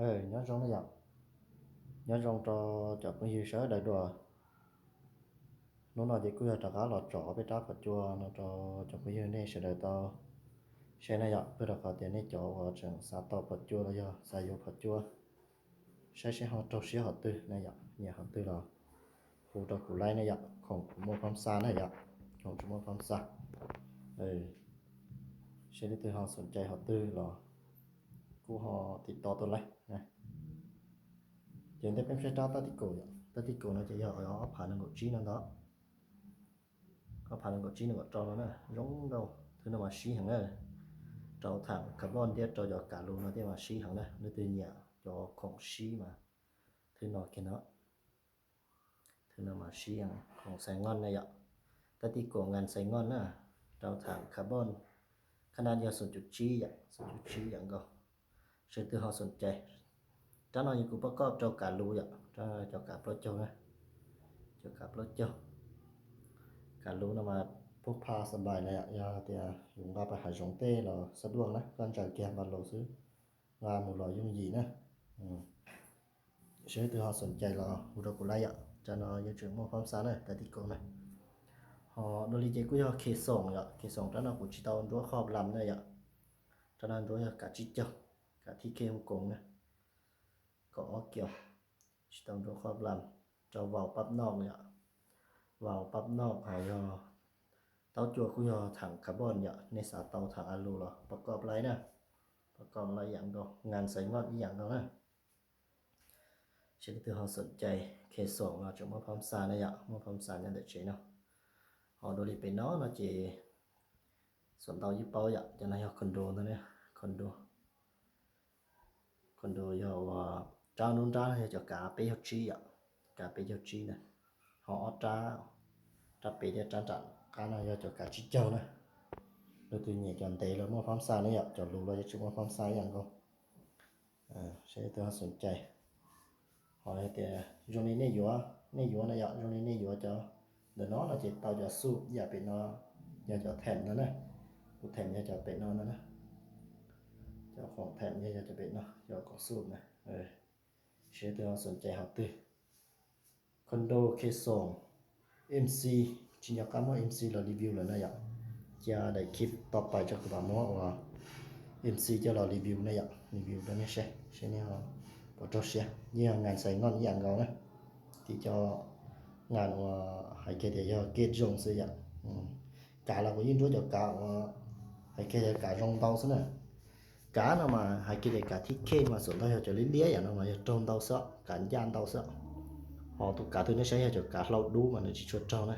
Nyob zoo na yom, nyob zoo rau cov phooj ywg sawv daws dua. Hnub no ces kuj yog rov qab los tso peb rab phom cua no rau cov phooj ywg nej sawv daws tau saib na yom, pab rau qhov tias nej cov uas tseem xav tau phom cua los yog xav yuav phom cua, saib seb ho raug siab qhov twg na yom, nyiam qhov twg los hu rau kuv laij na yom, khoom kuv muaj phab xa na yom, khoom tsis muaj phab xa. Saib leej twg ho xoom cai qhov twg los kuj ho tim to tuaj laij. Ces ntej peb saib rab tab tib kaum yom, tab tib kaum no ces yog ob phav nees nkaum tsib no ntag. Ob phav nees nkaum tsib nees nkaum rau no na, zoo nkauj. Thwb no mas sib heev na, rau tham carbon thiab rau cov kav lus no thiaj mas sib heev na. Leej twg nyiam cov khoom sib mas thwb no kiag no, thwb no mas sib heev, khoom xais ngoj na yom. Tab tib kaum ngan xais ngoj na, rau tham carbon, khab nab yog xoom cum tsib yom, xoom cum tsib yom nkauj. Saib leej twg ho xoom cai. Rab no yog kuv pab koj rau kav lus yom, rab cov kav plaub caug na, cov kav plaub caug. Kav lus no mas pub pha xa npais na yom, yog tias yus nqa pais hav zoov tej los xab duaj na, koj ntsaws kiag npa lus xwb, nqa mus los yooj yim na. Saib leej twg ho xoom cai los hu rau kuv laij yom, rab no yeej tseem muaj phab xa na, tab tib kaum na. Ho dua li ces kuj yog khe xoom yom, khe xoom rab no kuv tsis tau nruab qhoj plam na yom. Rab no nruab yog kav tsib caug, kav thib khej Hoo Koos na, kaum ob kiaus, tsis tau nruab qhoj plam, rau vaus pab noj yom. Vaus pab noj ho yog taub cua kuj yog tham carbon yom, nej xav tau tham a lus los pab koj laij na, pab koj laij ib yam nkaus, ngan xais ngoj ib yam nkaus na. Saib leej twg ho xoom cai, khe xoom los tseem muaj phab xa na yom, muaj phab xa nyob ntawm tsev no. Ho dua li pem no no ces xuam ntau yeej paub yom, cov no yog condo ntag, condo. Condo yog uas rab nruab nrab no yog cov kav peb caug tsib yom, kav peb caug tsib na. Ho ob rab, rab pem thiab rab nram qab no yog cov kav tsib caug na. Leej twg nyiam cov ntev los muaj phab xa na yom, cov luv los yeej tseem muaj phab xa ib yam nkaus. Saib leej twg ho xoom cai. Ho tias zoo li nej yuav, nej yuav na yom, zoo li nej yuav cov ntawm no no ces tau cov xub yam pem no, yog cov them no na. Kuv them yog cov pem no no na. Cov khoom them yog cov pem no, cov koom xub na. Saib leej twg ho xoom cai qhov twg. Condo khe xoom, MC, tsis nco qab muab MC los review lawm na yom. Cia daim clip tau pais tso kuv mam muab uas MC coj los review na yom, review rau nej saib, saib nej ho puas raug siab. Yeej yog ngan xais ngoj ib yam nkaus na, tim cov ngan uas hais kiag tias yog gate zoo xwb yom. Kav los kuv yeej nruab cov kav uas hais kiag tias kav zoo ntau xwb na. Kav no mas hais kiag tias kav thib khej mas xuam ntau yog cov liab liab yam no mas yog raug ntau xwb, kav ncaj ntau xwb. Ho tus kav twg nej saib yog cov kav hlau dub mas nws tsis tshua raug na,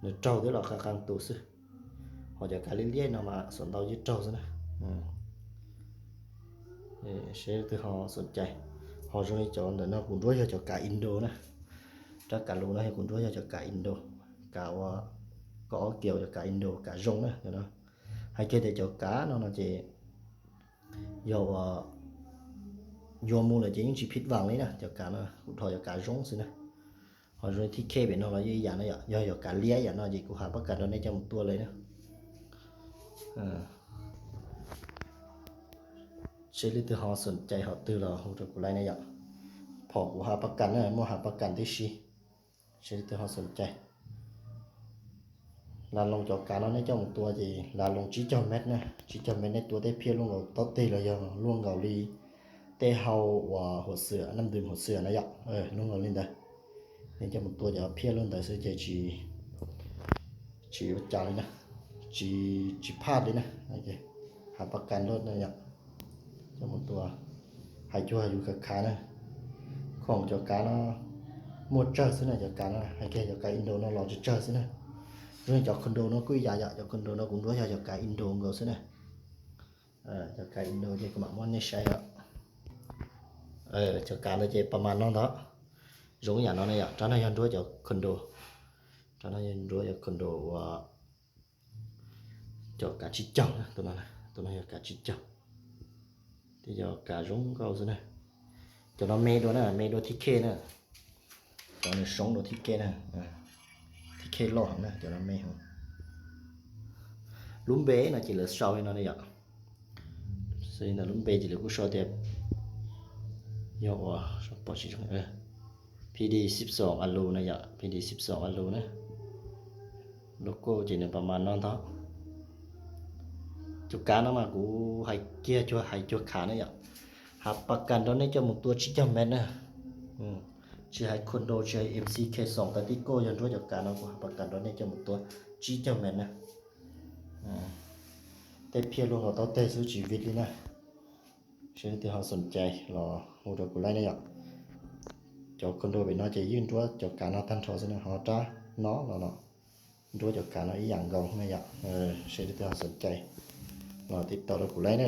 nws raug thiab los qee qee tus xwb. Ho cov kav liab liab no mas xuam ntau yeej raug xwb na. Saib leej twg ho xoom cai. Ho zoo li cov ntawm no kuv nruab yog cov kav Indo na. Rab kav lus no yog kuv nruab yog cov kav Indo, kav ua kaum ob kiaus, cov kav Indo kav zoo na. Hais kiag tias cov kav no no ces yog uas yuav mus lawm ces yeej tsis phij vam li na, cov kav no kuv dhos cov kav zoo xwb na. Ho zoo li thib khej pem no los yeej ib yam no yom, yog cov kav liab yam no ces kuv has pab kas rau nej coj mus tua li na. Saib leej twg ho xoom cai qhov twg los hu rau kuv laij na yom. Phom kuv has pab kas na, muaj has pab kas tib si. Saib leej twg ho xoom cai. Las loos cov kav no nej coj mus tua ces las loos tsib caug mev na, tsib caug mev nej tua tej phiaj luaj nkaus taub teg los yog luaj nkaus li tej hau uas hauv xwm, nam ntws hauv xwm na yom, luaj nkaus li ntawd. Nej coj mus tua cov phiaj luaj ntawd xwb ces tsis, tsis ua cas li na, tsis, tsis phaj li na. Has pab kas luaj na yom, coj mus tua, hais cuag yus khav khav na. Khoom cov kav no muaj tsawg xwb na, cov kav no hais kiag cov kav Indo no los tsawg tsawg xwb na. Zoo li cov condo no kuj ib yam yom, cov condo no kuv nruab yog cov kav Indo nkaus xwb na. Cov kav Indo ces kuv mam muab nej saib os. Cov kav ntawd ces pas mas no ntag. Zoo ib yam no na yom, rab no yog nruab cov condo, rab no yog nruab cov condo uas cov kav tsib caug na, tus no, tus no yog kav tsib caug. Tej cov kav zoo nkauj xwb na. Cov no me dua na, me dua thib khej na. Cov nws soob dua thib khej na. Thib khej loj heev na, cov no me heev. Lub npe no ces lawv sau li no na yom. Xws li ntawm lub npe ces lawv kuj sau tias Yog ua, pom tsis zoo, P D xib xoom a lus na yom, P D xib xoom a lus na. Logo ces nws pab mas no ntag. Cov kav no mas kuv hais kiag cuag hais cuag khav na yom. Hav pas kas nrog nej coj mus tua tsib caug mev na. Tsis hais condo, tsis hais M C K xoom tas tib koj, yog nruab cov kav no kuv hav pas kas nrog nej coj mus tua tsib caug mev na. Tej phiaj luaj nkaus taub teg xwb tsis vij li na. Seb leej twg ho xoom cai los hu rau kuv laij na yom. Cov condo pem no ces yeej nruab cov kav no tag nrho xwb na, ho rab no los no nruab cov kav no ib yam nkaus na yom. Seb leej twg ho xoom cai los tij tau rau kuv laij na.